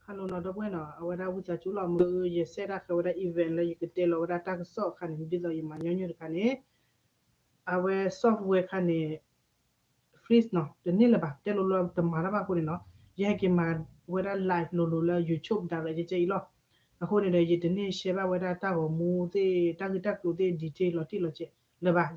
Hello နီၤ ဒီပုၢ်ဝဲၢ်နီၤ, အဝဲဒၣ်ဝံသးစူၤလီၤ မ့ၢ်ယစဲဒၣ်ဃဲဝဲဒၣ် event လၢယကတဲလီၤဝဲဒၣ်တၢ်ကစီၣ်အခါန့ၣ် ဒ်သိးယမၤညီနုၢ်တခါန့ၣ် အဝဲ software ခါန့ၣ် freeze နီၤ တန့ၢ်လၢၤဘၣ် တဲလိၤလိၤတမၤတၢ်ဘၣ်အဃိန့ၣ်နီၤ, ယဟဲက့ၤမၤဝဲဒၣ် live လိၤလိၤလၢ YouTube direct ကဲအံၤလီၤ. အဃိန့ၣ်ဒီး ယတန့ၢ် share ဘၣ်ဝဲဒၣ်တၢ်ဂီၤမူသ့ၣ် တၢ်ဂ့ၢ်တၢ်ကျိၤသ့ၣ် detail လီၤတံၢ်လီၤဆဲးလၢၤဘၣ်,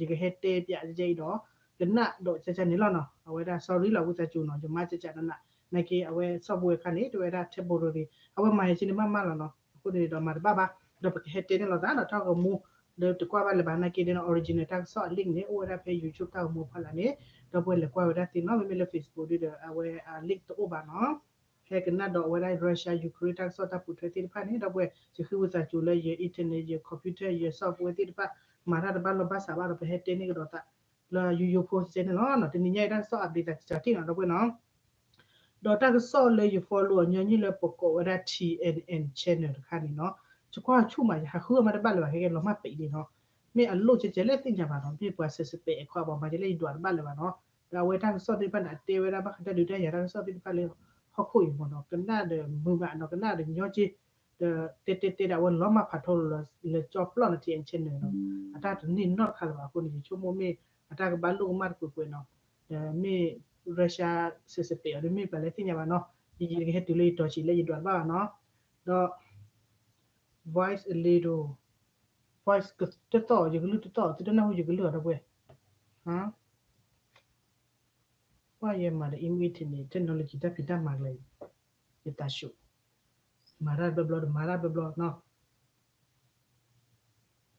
ယကဟဲတဲပၠးကဲအံၤဒီး ကနၣ်ဒီးကဲကဲန့ၣ်လီၤနီၤ. အဝဲဒၣ် sorry လီၤ ဝံသးစူၤနီၤ, ယမၤကဲကဲနနး နာ်က့အဝဲ software ခါန့ၣ် တဝဲဒၣ် temporary အဝဲမၤဟဲက့န့ၣ်မးမးလီၤနီၤ. အဃိန့ၣ်ဒီးမၤတဘၣ်ဘၣ်, ဒီးပကဟဲတဲန့ၣ်လီၤသးနီၤ တၢ်ဂီၤမူ ဒီးတကွၢ်ဘၣ်လၢၤဘၣ် နာ်က့န့ၣ် original တၢ်ကစီၣ်အ link န့ၣ် အိၣ်ဝဲဒၣ်ဖဲ YouTube တၢ်ဂီၤမူဖီလာ်န့ၣ်, ဒီပုၢ်ဝဲၢ်လဲၤကွၢ်ဝဲဒၣ်သ့နီၤ, မ့မ့ၢ်လၢ Facebook ဒီး အဝဲအ link တအိၣ်ဘၣ်နီၤ. ဟဲကနၣ်ဒီးအဝဲဒၣ် Russia Ukraine တၢ်ကစီၣ်တၢ်ပိာ်ထွဲသ့ၣ်တဖၣ်န့ၣ် ဒီပုၢ်ဝဲၢ် ယဃ့ဝံသးစူၤလၢယ internet ယ computer ယ software သ့ၣ်တဖၣ် မၤတၢ်တဘၣ်လီၢ်ဘၣ်စးဘၣ်ဒီး ပဟဲတဲန့ၢ်ကဒီးသးလၢ ယူယိဖိစဲန့ၣ်လီၤ. တနံၤညါအံၤတၢ်ကစီၣ် update သးစံးတံၢ်နီၤ ဒီပုၢ်ဝဲၢ်နီၤ. ဒီးတၢ်ကစီၣ်လၢယ follow အညီနုၢ်လၢပကိးဝဲဒၣ် T N N channel တခါန့ၣ်နီၤ, ယကွၢ်ဆူၣ်မး ယဟးဃုအီၣ်မးတဘၣ်လၢၤဘၣ် ခဲကဲလီၤမၢ်ပံးဒံးနီၤ, မ့ၢ်အလိၣ်ကဲကဲလၢသ့ၣ်ညါဘၣ်နီၤ, မ့ၢ်ပှၤ suspect အခွါဘၣ်မၤကဲလၢယဒွးတဘၣ်လၢၤဘၣ်နီၤ. ဒီးအဝဲတၢ်ကစီၣ်သ့ၣ်တဖၣ်န့ၣ် အတဲဝဲဒၣ်ဘၣ်ဃးတၢ်ဒုးတၢ်ယၤတၢ်ကစီၣ်သ့ၣ်တဖၣ်လၢဟီၣ်ခိၣ်အံၤမ့ၢ်နီၤ, ကနၣ်ဒီးမုာ်မးနီၤ, ကနၣ်ဒီးညီက့ ဒီးတဲတဲတဲဒီး အဝဲလီၤမၢ်ဖးထီလၢကၠီပျီၢ်န့ၣ် T N N channel နီၤ, အတၢ်တန့ၢ်နီတခါလၢၤဘၣ်အဃိန့ၣ် ယဆိကမိၣ်မ့ၢ်အတၢ်ကဘၣ်လိၣ်ကမၣ်တကွဲးကွဲးနီၤ, ဒီးမ့ၢ် Russia suspect အီၤဒီးမ့ၢ်ပှၤလဲၣ်သ့ၣ်ညါဘၣ်နီၤ, ယယကဟဲတုၤလၢယတီၤဆံးလၢယဒွးတဘၣ်ဘၣ်နီၤ, ဒီး voice a little, voice တသီၣ် ယကလုၢ်တသီၣ် သုတနၢ်ဟူယကလုၢ်အီၤဒီပုၢ်ဝဲၢ် ပှၤယဲမၤဒီး အံၤမ့ၢ်ထံးန့ၣ် technology တၢ်ဖံးတၢ်မၤကျဲ ယတၢ်ဆိး မၤတၢ်တဘျီဘျီဒီးမၤတၢ်တဘျီဘျီနီၤ,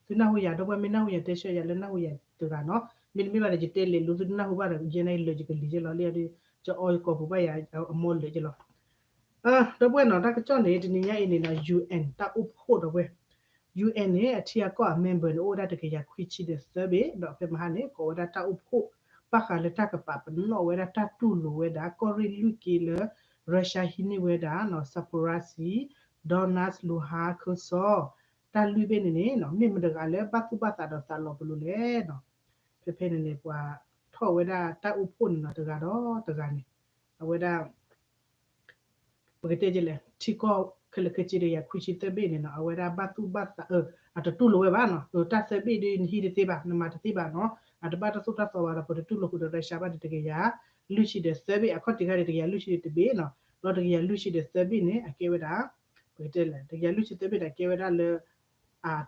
သုနၢ်ဟူယၤ ဒီပုၢ်ဝဲၢ်မ့ၢ်နၢ်ဟူယၤ တဲဆၢယၤလၢနၢ်ဟူယၤတဂၤနီၤ, မ့တမ့ၢ်ဘၣ်ဒီး ယတဲလဲၤလူ သုတနၢ်ဟူဘၣ်ဒီး ယဲန့ၣ်လၢာ်ယကလံၤကဲလီၤလံဒီး ကအီယကိာ်ပူၤဘၣ်ယၤအမိၢ်လၢာ်ကဲလီၤ ဒီပုၢ်ဝဲၢ်နီၤ တၢ်ကစီၣ်န့ၣ် တနံၤညါအံၤန့ၣ်နီၤ UN တၢ်အိၣ်ဖှိၣ်ဒီပုၢ်ဝဲၢ် UN န့ၣ် အထံအကီၢ်အ member န့ၣ် အိၣ်ဝဲဒၣ်တကယၤခွံဆံဒီးသၢဘ့ၣ်, ဒီးဖဲမဟါန့ၣ် ကိးဝဲဒၣ်တၢ်အိၣ်ဖှိၣ် ဘၣ်ဃးလၢတၢ်ကပာ်ပနီၣ်ဝဲဒၣ်တၢ်တူၢ်လိာ်ဝဲဒၣ် ကီၢ်ရ့ၣ်လွံၢ်က့လၢ Russia ဟံးန့ၢ်ဝဲဒၣ်နီၤ Zaporizhzhia, Donetsk, Luhansk ခၢၣ်စီၤ တၢ်လွံၢ်ဘ့ၣ်န့ၣ်န့ၣ်နီၤ မ့ၢ်မတၤတဂၤလၢဘၣ်သူၣ်ဘၣ်သးဒီးသးလီၤပလိာ်လဲၣ်နီၤ, ဖဲဖဲန့ၣ်န့ၣ် ပှၤထီၣ်ဝဲဒၣ်တၢ်အိၣ်ဖှိၣ်န့ၣ်နီၤ တဂၤဒီးတဂၤန့ၣ် အဝဲဒၣ် ပကတဲကလဲၣ် ထံကီၢ်ခဲလၢာ်ခဲဆ့တကယၤခွံဆံသၢဘ့ၣ်န့ၣ်နီၤ အဝဲဒၣ်ဘၣ်သူၣ်ဘၣ်သး အတတူၢ်လိာ်ဝဲဘၣ်နီၤ, တၢ်သၢဘ့ၣ်ဒီးနဟံးတသ့ဘၣ် နမၤတသ့ဘၣ်နီၤ, အတဘၣ်တၢ်သိၣ်တၢ်သီဘၣ်ဒီး ပတတူၢ်လိာ်ဃုာ်ဒီး Russia ဘၣ်ဒီးတကယၤလွံၢ်ဆံဒီးသၢဘ့ၣ် အခီၣ်ထံးခါန့ၣ် တကယၤလွံၢ်ဆံဒီးတဘ့ၣ်နီၤ, ဒီးတကယၤလွံၢ်ဆံဒီးသၢဘ့ၣ်န့ၣ် အကဲဝဲဒၣ် ပကတဲလဲၣ် တကယၤလွံၢ်ဆံသၢဘ့ၣ်န့ၣ် အကဲဝဲဒၣ်လၢ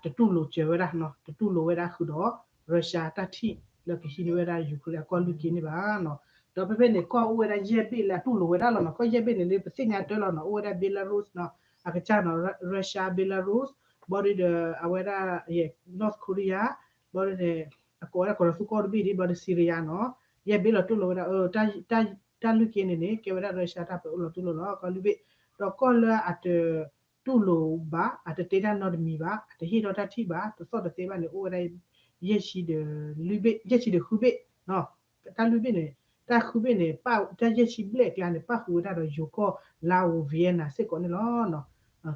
တတူၢ်လိာ်စၢၤဝဲဒၣ်နီၤ, တတူၢ်လိာ်ဝဲဒၣ်ဃုာ်ဒီး Russia တၢ်ထံၣ်လၢကဟံးန့ၢ်ဝဲဒၣ် Ukraine အကီၢ်လွံၢ်က့န့ၣ်ဘၣ်နီၤ, ဒီးဖဲဖဲန့ၣ် ကီၢ်အိၣ်ဝဲဒၣ်ယဲၢ်ဘ့ၣ်လၢအတူၢ်လိာ်ဝဲဒၣ်လီၤနီၤ, ကီၢ်ယဲၢ်ဘ့ၣ်န့ၣ် လၢပသ့ၣ်ညါတၢ်လီၤနီၤ, အိၣ်ဝဲဒၣ် Belarus နီၤ, အကစၢ်နီၤ Russia Belarus, ဘျီဒီး အဝဲဒၣ် North Korea, ဘျီဒီး အကိးဝဲဒၣ်ကီၢ်လၢသူကီၢ်တဘ့ၣ်ဒီး ဘျီဒီး Syria နီၤ, ယဲၢ်ဘ့ၣ်လီၤတူၢ်လိာ်ဝဲဒၣ် တၢ်လွံၢ်က့န့ၣ်န့ၣ် ကဲဝဲဒၣ် Russia တၢ်ပၢၤအိၣ်လီၤတူၢ်လိာ်လီၤ ကီၢ်လွံၢ်ဘ့ၣ်, ဒီးကီၢ်လၢအတ တူၢ်လိာ်ဘၣ်, အတတဲတၢ်နီတမံၤဘၣ်, အတဟ့ၣ်ထီၣ်တၢ်ထံၣ်ဘၣ်, တသီၣ်တသဲဘၣ်န့ၣ် အိၣ်ဝဲဒၣ် ယဲၢ်ဆံဒီးလွံၢ်ဘ့ၣ်, ယဲၢ်ဆံဒီးဃုဘ့ၣ်, တၢ်လွံၢ်ဘ့ၣ်န့ၣ်, တၢ်ဃုဘ့ၣ်န့ၣ်, တၢ်ယဲၢ်ဆံဘျဲၣ်အကျါန့ၣ် ပၣ်ဃုာ်ဝဲဒၣ်ဒီးယိၤကီၢ် Laos, Vietnam စ့ၢ်ကီးန့ၣ်လီၤ.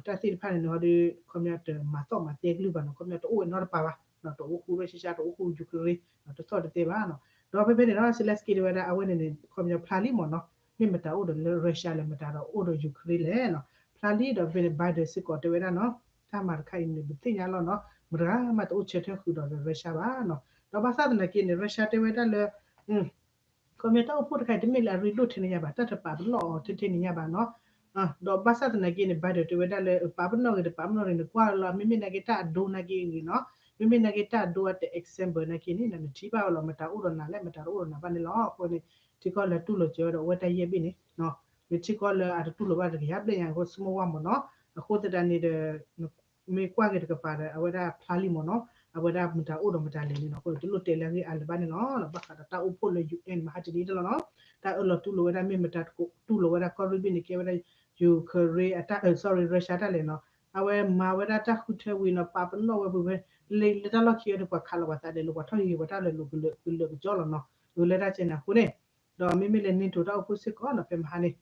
တၢ်သ့ၣ်တဖၣ်န့ၣ်န့ၣ်ဒီး ခီပညီတမၤသီၣ်မၤသဲကလုၢ်ဘၣ်နီၤ, ခီပညီတအိၣ်ဝဲနီတပၤဘၣ်, တအိၣ်ဃူ Russia တအိၣ်ဃူ Ukraine တသီၣ်တသဲဘၣ်နီၤ, ဒီးဖဲဖဲန့ၣ်ဒီး Zelensky တဲဝဲဒၣ် အဝဲန့ၣ်န့ၣ် ခီပညီဖျါလံမ့ၢ်နီၤ မ့ၢ်မတၤအိၣ်ဒီးလၢ Russia လဲၣ် မတၤဒီးအိၣ်ဒီး Ukraine လဲၣ်နီၤ, ဖျါလံဒီးဖဲန့ၣ် Biden စ့ၢ်ကီးတဲဝဲဒၣ်နီၤ, တၢ်မၤတခါအံၤန့ၣ် ပသ့ၣ်ညါလီၤနီၤ, မတၤမးတအိၣ်ဆၢထၢၣ်ဃုာ်ဒီး Russia ဘၣ်နီၤ, ဒီးဘၣ်ဆၣ်သနာ်က့န့ၣ် Russia တဲဝဲဒၣ်လၢ ခီပညီတၢ်အိၣ်ဖှိၣ်တခါအံၤ တမ့ၢ်လၢအရ့ဒိၣ်ထဲန့ၣ်ညါဘၣ်, တၢ်တပာ်ပနီၣ်အီၤထဲထဲန့ၣ်ညါဘၣ်နီၤ, ဒီးဘၣ်ဆၣ်သနာ်က့န့ၣ် Biden တဲဝဲဒၣ်လၢ ပာ်ပနီၣ်ဂ့ၤ တပာ်ပနီၣ်ဂ့ၤ နကွၢ်လီၤ မ့မ့ၢ်နာ်က့တၢ်အဒိနာ်က့ဂ့ၤနီၤ, မ့မ့ၢ်နာ်က့တၢ်အဒိအတ example နာ်က့န့ၣ် နထံၣ်ဘၣ်ဝဲလီၤ မတၤအိၣ်ဒီးနၤလဲၣ် မတၤတအိၣ်ဒီးနၤဘၣ်န့ၣ်လီၤ. အဃိန့ၣ် ထံကီၢ်လၢတူၢ်လိာ်စၢၤဝဲဒီးအဝဲတၢ်ယဲၢ်ဘ့ၣ်န့ၣ်, မ့ၢ်ထံကီၢ်လၢအတတူၢ်လိာ်ဘၣ်တကယၤဘျဲၣ်ညါအဃိ စမိၢ်ဝၣ်မ့ၢ်နီၤ, အဃိသတးန့ၣ်ဒီး မ့ၢ်ကွၢ်က့ၤတကပၤဒီး အဝဲဒၣ်ဖျါလံမ့ၢ်နီၤ, အဝဲဒၣ်မတၤအိၣ်ဒီးမတၤလဲၣ်န့ၣ်နီၤ, အဃိန့ၣ် တလိၣ်တဲလၢအဂ့ၢ်အါလၢၤဘၣ်န့ၣ်လီၤ. ဘၣ်ဃးဒီးတၢ်အိၣ်ဖှိၣ်လၢ UN မဟါတနံၤန့ၣ်လီၤနီၤ, တၢ်အၢၣ်လီၤတူၢ်လိာ်ဝဲဒၣ် မ့ၢ်မတၤတကိးတူၢ်လိာ်ဝဲဒၣ်ကီၢ်ရ့ၣ်ဘ့ၣ်န့ၣ် ကဲဝဲဒၣ် Ukraine အတၢ် sorry Russia တၢ်လဲၣ်နီၤ, အဝဲမၤဝဲဒၣ်တၢ်ဃုထၢဝံၤနီၤ ပာ်ပနီၣ်ဝဲပူၤဖဲ လၢတၢ်လီၢ်ခံအံၤန့ၣ် ပှၤခးလီၤပှၤသးဒဲးလၢပှၤထီၣ်ဟံးဂ့ၤပှၤတၢ်လၢာ်လၢာ်ကလၢာ်ကလၢာ်ကကၠီလီၤနီၤ, လၢတၢ်ကဲန့ၣ်အဃိန့ၣ် ဒီးမ့မ့ၢ်လၢ NATO တၢ်အိၣ်ဖှိၣ်စ့ၢ်ကီးနီၤ ဖဲမဟါန့ၣ်,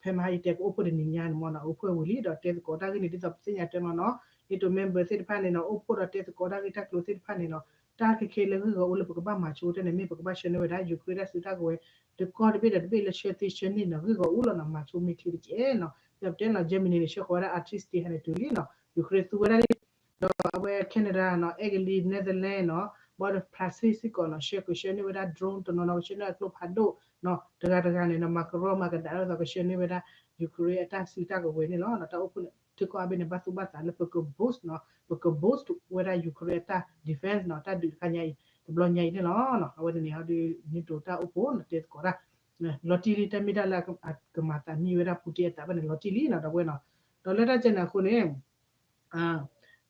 ဖဲမဟါယတဲကအိၣ်ဖှိၣ်တနံၤညါန့ၣ်မ့ၢ်နီၤ အိၣ်ဖှိၣ်ဝံၤလံ ဒီးတဲသကိးတၢ်ဂ့ၢ်န့ၣ် ဒ်သိးပသ့ၣ်ညါတၢ်မ့ၢ်နီၤ, NATO member သ့ၣ်တဖၣ်န့ၣ်နီၤ အိၣ်ဖှိၣ်ဒီးတဲသကိးတၢ်ဂ့ၢ်တၢ်ကျိၤသ့ၣ်တဖၣ်န့ၣ်နီၤ, တၢ်ခဲခဲလၢဂ့ၢ်ဂီၤအိၣ်လၢပကဘၣ်မၤဆိတၢ်န့ၣ် မ့ၢ်ပကဘၣ်ဆှၢန့ၢ်ဝဲဒၣ် Ukraine တၢ်စုတၢ်ကဝဲၤ တကီၢ်တဘ့ၣ်ဒီးတဘ့ၣ်လၢဆှၢသ့ဆှၢန့ၢ်နီၤ ဂ့ၢ်ဂီၤအိၣ်လီၤနီၤ မၤဆိမ့ၢ်ချ့တကဲနီၤ ဒီးပတဲလီၤ Germany န့ၣ် ဆှၢဃီၤဝဲဒၣ် artist ဟဲန့ၣ်တုၤလံနီၤ Ukraine သူဝဲဒၣ်လံ ဒီးအဝဲ Canada နီၤ အဲကလံ Netherlands နီၤ ဘီဒီး Brazil စ့ၢ်ကီးနီၤ ဆှၢကဆှၢန့ၢ်ဝဲဒၣ် drone တနီၤနီၤ ကဆှၢန့ၢ်ကျိဖးဒိၣ်နီၤ တဂၤတဂၤန့ၣ်နီၤ မၤကရီမၤကဒါလၢသိးကဆှၢန့ၢ်ဝဲဒၣ် Ukraine အတၢ်စုတၢ်ကဝဲၤန့ၣ်လီၤ. တၢ်အိၣ်ဖှိၣ်န့ၣ် ထံကီၢ်အါဘ့ၣ်န့ၣ် ဘၣ်သူၣ်ဘၣ်သးလၢပက boost နီၤ ပက boost ဝဲဒၣ် Ukraine အတၢ် defense နီၤ တၢ်ဒုးတခါညါအံၤ တဘျီညါအံၤန့ၣ်လီၤ. အဝဲန့ၣ်န့ၣ် ဟီဒုး NATO တၢ်အိၣ်ဖှိၣ်နီၤ တဲသကိးတၢ် လီၤတံၢ်လံ တၢ်မ့ၢ်တၢ်လၢအကမၤသးမံဝဲဒၣ် Putin အသးဘၣ်န့ၣ် လီၤတံၢ်လံနီၤ ဒီပုၢ်ဝဲၢ်နီၤ ဒီးလၢတၢ်ကဲန့ၣ်အဃိန့ၣ်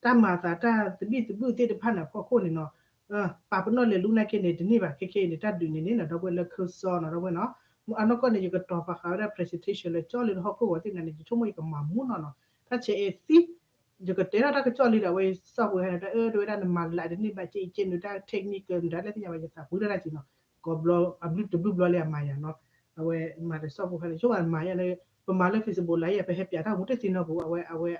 တၢ်မၤသးတၢ်သဘံၣ်သဘုၣ်သ့ၣ်တဖၣ်န့ၣ်အဖီခိၣ်န့ၣ်နီၤ ပာ်ပနီၣ်လဲၤလူၤနာ်က့န့ၣ် တန့ၢ်ဘၣ် ခဲခဲအံၤန့ၣ် တၢ်ဒုးန့ၣ်န့ၣ်နီၤ ဒီပုၢ်ဝဲၢ်လၢခၢၣ်စီနီၤ ဒီပုၢ်ဝဲၢ်နီၤ အနီၢ်ကီၢ်န့ၣ် ယကတီၤပာ်ဃာ်ဝဲဒၣ် presentation လၢကၠီၣ်လံတဟီၣ်ခိၣ်ဂီၤသ့ၣ်တဖၣ်န့ၣ် ယဆိကမိၣ်ယကမၤမူနီၤနီၤ တၢ်ဆဲးအဲၣ်သံ ယကတဲထီၣ်တၢ်ကစီၣ်လံဒီး အဝဲစီၣ်ပူၤဟဲန့ၣ် တၢ်အၢတဝဲဒၣ် နမၤလးတန့ၢ်ဘၣ် ကဲအံၤကဲနုာ်တၢ် technique နဒါလၢသ့ၣ်ညါဘၣ် ယသးပှၢ်တၢ်တၢ်ကံနီၤ ကိးဘျီ အဘျုးတဘျုးဘျီလံအမၤယၤနီၤ အဝဲမၤတစီၣ်ပူၤဟဲန့ၣ် ဆိကမိၣ်မၤယၤလၢ ပမၤလၢ Facebook လၢယၤ ပဟဲပၠးတၢ်မူတသ့နီတပူၤ အဝဲ အဝဲ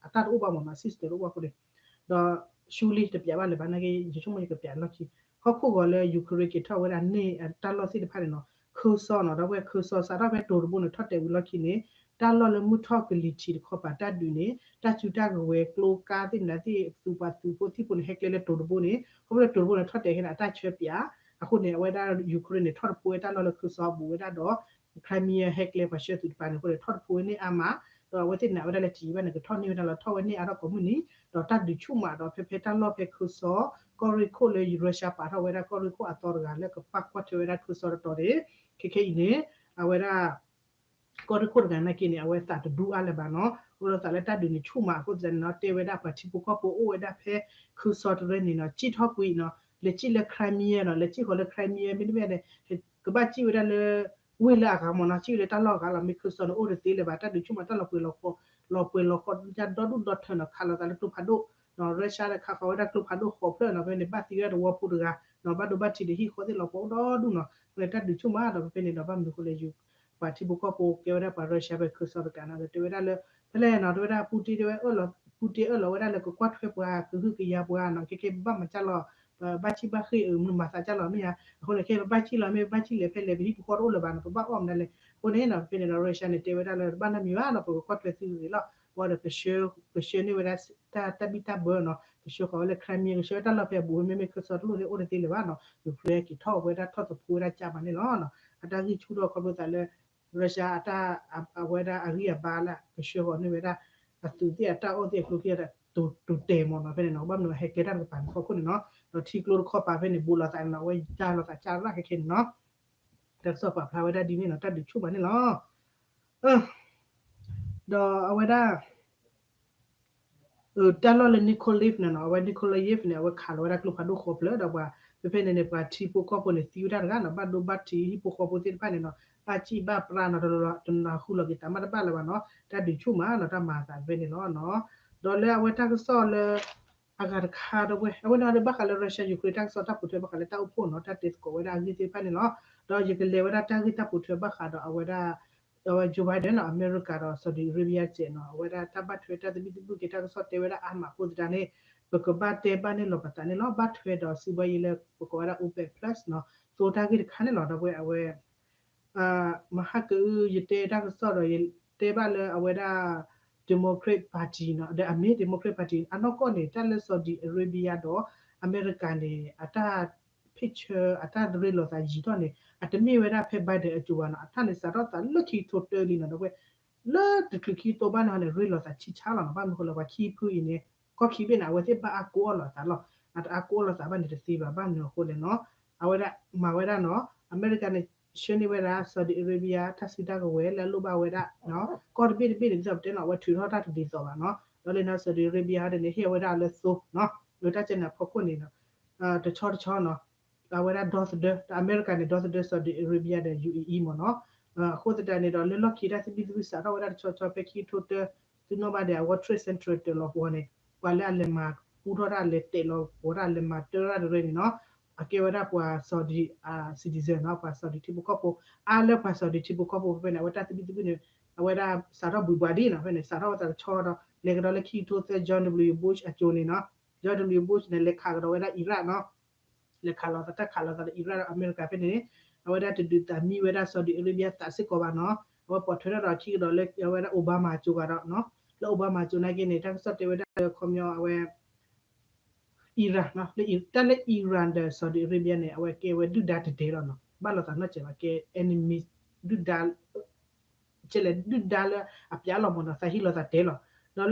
အတၢ်တအိၣ်ဘၣ်မးနီၤ system တအိၣ်ဘၣ်အဃိန့ၣ် ဒီး ရှူလံ တပၠးဘၣ်လၢၤဘၣ်နာ်က့ ယဆိကမိၣ်ယကပၠးလီၢ်ခံ ဟီၣ်ခိၣ်ဂီၤလၢ Ukraine က့ၤထီၣ်ဝဲဒၣ်န့ၣ် တၢ်လီၢ်သ့ၣ်တဖၣ်န့ၣ်နီၤ ခၢၣ်စီနီၤ ဒီပုၢ်ဝဲၢ် ခၢၣ်စီစးထီၣ်ဖဲတိၤတဘိန့ၣ် ထီၣ်တဲာ်ဝံၤလီၢ်ခံန့ၣ် တၢ်လီၢ်လၢမုၢ်ထီၣ်ကလံၤထံးတခီပၤတၢ်ဒုးန့ၣ် တၢ်စုတၢ်ကဝဲၤကျိကါသ့ၣ်မနုၤသ့ၣ် သူပှၤသုးဖိသံၣ်ဖိန့ၣ် ဟဲကျဲလၢတိၤတဘိန့ၣ် ခီဖျိလၢတိၤတဘိန့ၣ် ထီၣ်တဲာ်ခဲန့ၣ် အတၢ်ဆှၢပၠး အဃိန့ၣ် အဝဲဒၣ် Ukraine န့ၣ် ထီၣ်တဖိဝဲတၢ်လီၢ်လၢခၢၣ်စီဘူးဝဲဒၣ်ဒီး Crimea ဟဲကျဲပှၤဆှၢသုးတပၤန့ၣ်အဃိန့ၣ် ထီၣ်တဖိဝဲန့ၢ်အါမး ဒီးအဝဲသ့ၣ်နာ်ဝဲဒၣ်လၢတယံာ်ဘၣ်န့ၣ် ကထီၣ်န့ၢ်ဝဲဒၣ်လီၤ ထီၣ်ဝဲန့ၢ်အါထီၣ်ကိးမုၢ်နံၤ ဒီးတၢ်ဒုးဆူၣ်မးဒီးဖဲဖဲတၢ်လီၢ်ဖဲခၢၣ်စီ ကီၢ်ရ့ၣ်ခိၣ်လၢ Russia ပာ်ထီၣ်ဝဲဒၣ်ကီၢ်ရ့ၣ်ခိၣ်အသီတဂၤလၢကပာ်ကွၢ်ထွဲဝဲဒၣ်ခၢၣ်စီတတီၤန့ၣ် ခဲခဲအံၤန့ၣ် အဝဲဒၣ် ကီၢ်ရ့ၣ်ခိၣ်တဂၤနာ်က့န့ၣ် အဝဲသးတဒူအါလၢၤဘၣ်နီၤ အိၣ်လီၤသးလၢတၢ်ဒုးန့ၣ်ဆူၣ်မးအဃိသတးန့ၣ်နီၤ တဲဝဲဒၣ်ပှၤထံဖိကီၢ်ဖိအိၣ်ဝဲဒၣ်ဖဲခၢၣ်စီတရၢန့ၣ်နီၤ စံၣ်ထီၣ်ကွံာ်နီၤ လဲၤစံၣ်လၢ Crimea နီၤ လဲၤစံၣ်ဃီၤလၢ Crimea မ့တမ့ၢ်န့ၣ် ကဘၣ်စံၣ်ဝဲဒၣ်လၢ ဝ့ၢ်လၢအဂၤမ့ၢ်နီၤ စံၣ်ဝဲလၢတၢ်လီၢ်အဂၤလီၤ မ့ၢ်ခၢၣ်စီန့ၣ်အိၣ်တသ့လၢၤဘၣ် တၢ်ဒုးဆူၣ်မးတၢ်လီၤပှဲၤလီၤဃီ လီၤပှဲၤလီၤဃီ ယါဒီဒူၣ်ဒီထၢနီၤ ခးလိာ်သးလၢကျိဖးဒိၣ် နီၤ Russia ဒီးခးဃီၤဝဲဒၣ်ကျိဖးဒိၣ်ဃိးဖျၢၣ်နီၤ ဖဲန့ၣ် ဘၣ်သံဝဲဒၣ်တဝီဖိတဂၤ နီၤ ဘၣ်ဒိဘၣ်ထံးဒီးဟံၣ်ဃီသ့ၣ်လီၤပှဲၤအိၣ်ဒီဒူၣ်နီၤ ဖဲန့ၣ်တၢ်ဒုးဆူၣ်မးဒီး ဖဲဖဲန့ၣ်ဒီး ဘၣ်မနုၤအဃိလဲၣ် ပှၤထံဖိကီၢ်ဖိကဲဝဲဒၣ်ပှၤ Russia ဖဲခၢၣ်စီတကးနီၤ ဒီးတဲဝဲဒၣ်လၢ ဖဲလဲၣ်နီၤ တဲဝဲဒၣ် Putin တဲဝဲ Putin အၢၣ်လီၤဝဲဒၣ်လၢကကွၢ်ထွဲပှၤ ကဟုကယာ်ပှၤနီၤ ခဲကဲဘၣ်မၤကၢ်လီၤ ပဘၣ်စံၣ်ဘၣ်ဃ့ၢ် မၤသးကၢ်လီၤမ့ၢ်ဧါ အဃိန့ၣ် ခဲပဘၣ်စံၣ်လီၤမ့ၢ် ပဘၣ်စံၣ်လဲၤဖဲလဲၣ် ပဟံၣ်ပဃီတအိၣ်လၢၤဘၣ်နီၤ ပဘၣ်အီၣ်မနုၤလဲၣ် အဃိန့ၣ်နီၤ ဖဲန့ၣ်ဒီး Russia န့ၣ် တဲဝဲဒၣ်လၢ တဘၣ်နီတမံၤဘၣ်နီၤ ပကကွၢ်ထွဲသုဂ့ၤလီၤ ဘၣ်ဒီး ကဆှၢန့ၢ်ဝဲဒၣ် တၢ်တၢ်ဘံၣ်တၢ်ဘၢနီၤ ကဆှၢဃီၤဝဲလၢ Crimea ကဆှၢဝဲတၢ်လီၢ်ဖဲအဘူး မ့မ့ၢ်ခၢၣ်စီတလိၣ်န့ၣ် အိၣ်တသ့လၢၤဘၣ်နီၤ Ukraine က့ၤထီၣ်ဝဲဒၣ်ထီၣ်သဖိဝဲဒၣ်ကၢ်မးန့ၣ်လီၤ အတၢ်ဂံၢ်ဆူၣ်ထီၣ်ခီဖျိသးလၢ Russia အတၢ် အဝဲဒၣ်အဂံၢ်အဘါလၢ ကဆှၢဃီၤန့ၢ်ဝဲဒၣ် အသုးသ့ၣ်အတၢ်အီၣ်သ့ၣ်အကျိချံ တိၤတဲာ်မးနီၤ ဖဲန့ၣ်နီၤ ဘၣ်မနုၤဟဲကျဲတၢ်တကပၤန့ၣ်ဖီခိၣ်န့ၣ်နီၤ ဒီးထံကျိတခီပၤဖဲန့ၣ် ဘူးလိာ်သးန့ၣ်နီၤ အဝဲယါလိာ်သးကၢ်ရၣ်ခဲခဲန့ၣ်နီၤ တၢ်ကစီၣ်ပာ်ဖျါဝဲဒၣ်ဒ်န့ၣ်နီၤ တၢ်ဒုးဆူၣ်မးန့ၣ်လီၤ ဒီးအဝဲဒၣ် တၢ်လီၢ်လၢ Nikolaev န့ၣ်နီၤ အဝဲ Nikolaev န့ၣ် အဝဲခးလီၤဝဲဒၣ်ကျိဖးဒိၣ်ဃိးဖျၢၣ်ဒီးပှၤ ဖဲဖဲန့ၣ်န့ၣ် ပှၤထံဖိကီၢ်ဖိန့ၣ် သံဝဲဒၣ်တဂၤနီၤ ဘၣ်ဒိဘၣ်ထံးဟံၣ်ဖိဃီဖိသ့ၣ်တဖၣ်န့ၣ်နီၤ ဘၣ်စံၣ်ဘၣ်ပြၢ်နီၤ တနၢ်ဟူလီၤက့ၤသးမးတဘၣ်လၢၤဘၣ်နီၤ တၢ်ဒုးဆူၣ်မးနီၤ တၢ်မၤသးဖဲန့ၣ်လီၤနီၤ ဒီးလၢအဝဲတၢ်ကစီၣ်လၢ အဂၤတခါဒီပုၢ်ဝဲၢ် အဝဲန့ၣ်ဒီးဘၣ်ဃးလၢ Russia Ukraine တၢ်ကစီၣ်တၢ်ပိာ်ထွဲဘၣ်ဃးလၢတၢ်အိၣ်ဖှိၣ်နီၤ တၢ်တဲသကိးဝဲဒၣ်အဂ့ၢ်သ့ၣ်တဖၣ်န့ၣ်လီၤ ဒီးယကလဲၤဝဲဒၣ်တၢ်ဂ့ၢ်တၢ်ပိာ်ထွဲဘၣ်ဃးဒီးအဝဲဒၣ် အဝဲ Joe Biden နီၤ အမဲရကၤဒီး Saudi Arabia စဲးနီၤ အဝဲဒၣ်တၢ်ဘၣ်ထွဲတၢ်သဘံၣ်သဘုၣ်က့ၤတၢ်ကစီၣ်တဲဝဲဒၣ်အါမးအဃိသတးန့ၣ် ပကဘၣ်တဲဘၣ်န့ၢ်လီၤပသးန့ၣ်လီၤ ဘၣ်ထွဲဒီးစုဘၣ်ယဲလၢပကိးဝဲဒၣ် OPEC Plus နီၤ သိတၢ်ဂ့ၢ်တခါန့ၣ်လီၤ ဒီပုၢ်ဝဲၢ်အဝဲ မဟါကအု ယတဲတၢ်ကစီၣ်ဒီး ယတဲဘၣ်လၢအဝဲဒၣ် Democrat Party နီၤ ဒီးအမ့ၢ် Democrat Party အနီၢ်ကီၢ်န့ၣ် တၢ်လၢ Saudi Arabia ဒီး အမဲရကၤန့ၣ် အတၢ် picture အတၢ်ရ့လိာ်သးယံာ်ထီၣ်န့ၣ် အတမ့ၢ်ဝဲဒၣ်ဖဲ Biden အစိၤဘၣ်နီၤ အတၢ်န့ၣ်စးထီၣ်သးလၢခံကထိတၢလံနီၤ ဒီပုၢ်ဝဲၢ် လၢတချုးခံကထိဘၣ်န့ၣ်န့ၣ် ရ့လိာ်သးဆံးဆါလီၤနီၤ ဘၣ်မနုၤအဃိလဲၣ် ပှၤခံဖုအံၤန့ၣ် ကီၢ်ခံဘ့ၣ်န့ၣ် အဝဲသ့ၣ်ဘၣ်အါကိးအီၣ်လိာ်သးလီၤ အတအါကိးအီၣ်လိာ်သးဘၣ်န့ၣ်တသ့ဘၣ် ဘၣ်မနုၤအဃိလဲၣ်နီၤ အဝဲဒၣ်မၤဝဲဒၣ်နီၤ အမဲရကၤန့ၣ် ဆှၢန့ၢ်ဝဲဒၣ် Saudi Arabia တၢ်စုတၢ်ကဝဲၤလၢအလိၣ်ဘၣ်ဝဲဒၣ် ကီၢ်တဘ့ၣ်တဘ့ၣ်န့ၣ် ဒ်သိးပတဲနီၤ အဝဲထုးထီၣ်တၢ်တဒ်သိးဘၣ်နီၤ ဒီးလၢနီၤ Saudi Arabia ဟီဒ်န့ၣ် ဟ့ၣ်ဝဲဒၣ်လၢသိနီၤ လၢတၢ်ကဲန့ၣ်အဖီခိၣ်န့ၣ် တဆီတဆီနီၤ အဝဲဒၣ်ဒီသဒၢ ဒီးအမဲရကၤန့ၣ် ဒီသဒၢ Saudi Arabia ဒီး ယူအေအံမ့ၢ်နီၤ အဃိသတးန့ၣ်ဒီး လၢလီၢ်ခံတၢ်သဘံၣ်သဘုၣ်စးထီၣ်ဝဲဒၣ်တဆီဆီဖဲခံကထိတၢ သုနီၣ်ဘၣ်ဒီး World Trade Center တၢၤလီၤပှီၤန့ၣ် ပှၤလၢအလဲၤမၤပူထီၣ်တၢ်လဲၤတဲာ်လီၤပှီၤတၢ်လဲၤမၤတၢ်တၢ်တရၢန့ၣ်နီၤ အကဲဝဲဒၣ်ပှၤ Saudi citizen နီၤ ပှၤ Saudi ထံဖိကီၢ်ဖိ အါလၢပှၤ Saudi ထံဖိကီၢ်ဖိဖဲန့ၣ် အဝဲတၢ်သဘံၣ်သဘုၣ်န့ၣ် အဝဲဒၣ်စးထီၣ်ဘှံးဘှးဒ်နီၤ ဖဲန့ၣ် စးထီၣ်ဝဲသးတဆီဒီး လဲၤကဒီးလၢခံကထိသၢ George W Bush အစိၤန့ၣ်နီၤ George W Bush န့ၣ် လဲၤခးကဒီးဝဲဒၣ် Iraq နီၤ လဲၤခးလိာ်သး တၢ်ခးလိာ်သးဒီး Iran ဒီးအမဲရကၤဖဲန့ၣ် အဝဲဒၣ်တဒုးသးမံဝဲဒၣ် Saudi Arabia သးစ့ၢ်ကီးဘၣ်နီၤ. အဝဲပိာ်ထွဲထီၣ်ဒီးအခံကဒီးလၢအဝဲဒၣ် Obama အစိၤဂၤဒီးနီၤ, လၢ Obama အစိၤနာ်က့န့ၣ် တၢ်ကစီၣ်တဲဝဲဒၣ်လၢခီပညီအဝဲ Iran နီၤ, တၢ်လၢ Iran ဒီး Saudi Arabia န့ၣ် အဝဲကဲဝဲဒုၣ်ဒါတဒဲလီၤနီၤ, ဘၣ်လိာ်သးနီတစဲးဘၣ် ကဲ enemy ဒုၣ်ဒါ ကဲလဲၣ် ဒုၣ်ဒါလၢအပျဲလီၤမ့ၢ်နီၤ, သးဟ့လိာ်သးတဲလီၤ.